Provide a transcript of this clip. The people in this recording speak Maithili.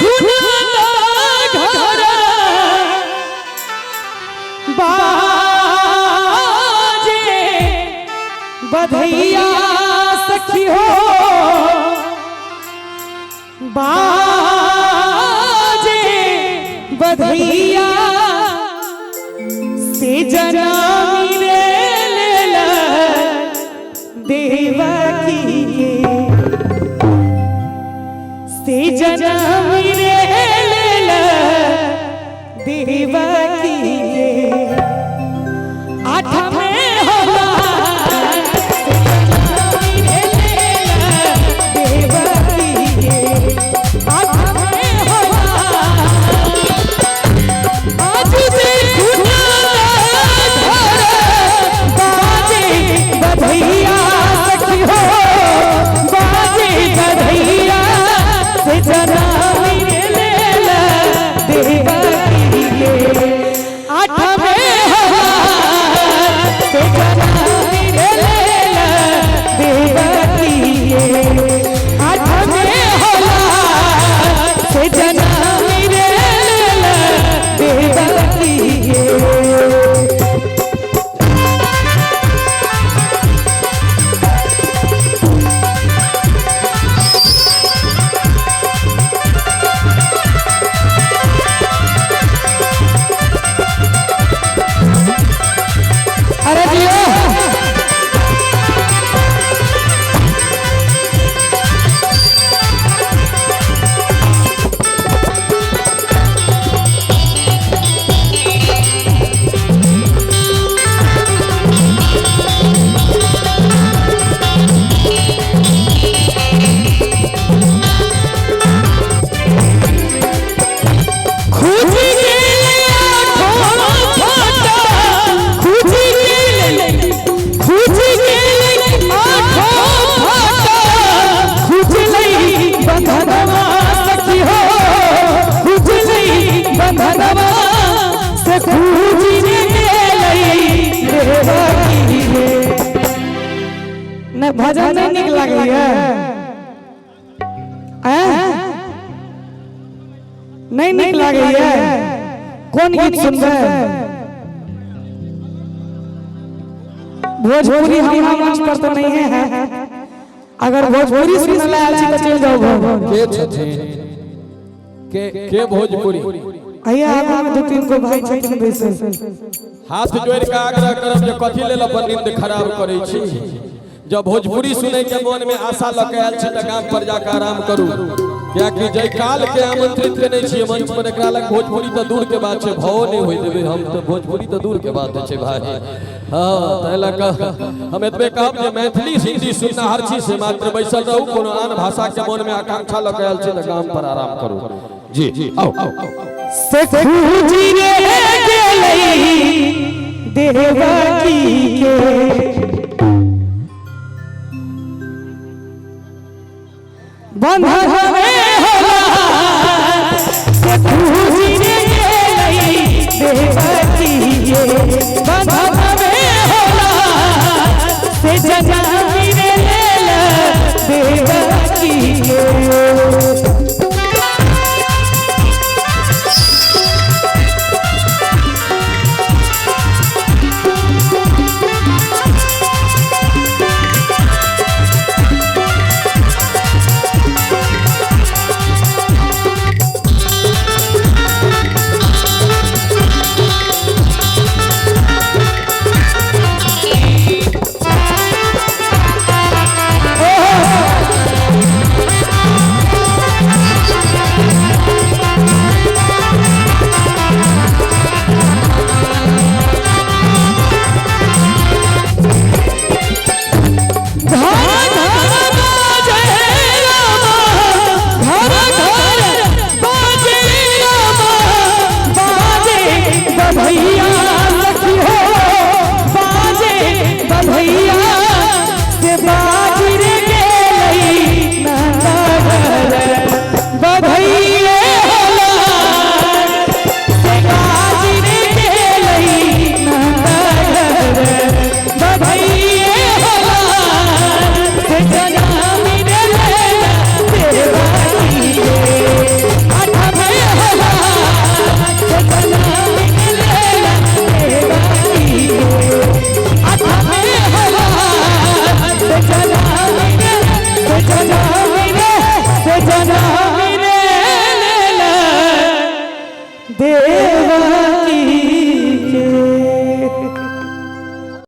खुना घर बाजे बधैया सखी हो बाजे बधैया से जनामी रे लेला देवकी के से जनामी रे लेला देवकी के आठ में होला से जनामी रे लेला देवकी के आठ में होला आज देखू घर बाजे बधैया सखी हो बाजे बधैया से जनामी रे लेला देवकी के आठ में होला से जनामी रे लेला देवकी के आठ में होला से जनामी रे लेला देवकी के। अरे जियो खुजी गेले आठो फाटा खुजी गेले खुजी गेले आठो फाटा खुजलै बंधनवा सखी हो खुजलै बंधनवा से खुजी गेलै देवकी रे। नहीं भजन नहीं निक लागैया नहीं निक लागैया। कोन गीत सुनबै? भोजपुरी हमरा मंच पर तो नहीं है, अगर भोजपुरी सुनने ला आयल छी तऽ चलि जाउ घर। के छथिन के भोजपुरी? आइए आगू में दू तीन गो भाई छथिन बैसल। हाथ जोड़ि के आग्रह करब जे कथी लेल अपन नींद खराब करै छी। जब भोजपुरी सुनै के मन में आशा लऽ के आयल छी तऽ गाम पर जाके आराम करू, कियाकि जय काल के आमंत्रित केने छियै मंच पर, एकरा लग भोजपुरी तऽ दूर के बात छै, भावो नहि होय देबै हम तऽ भोजपुरी तऽ दूर के बात छै भाई। हाँ ताहि लऽ कऽ हम एतबे कहब जे मैथिली हिंदी सुननाहर छी से मात्र बैसल रहू, कोनो आन भाषा के मन में आकांक्षा लऽ के आयल छी तऽ गाम पर आराम करू। जी जी आओ आओ। से खुजी रे गेलै देवकी के बंधन में होला से खुजी रे गेलै देवकी के बंधन में होला से जनामी रे लेला देवकी के। देवा।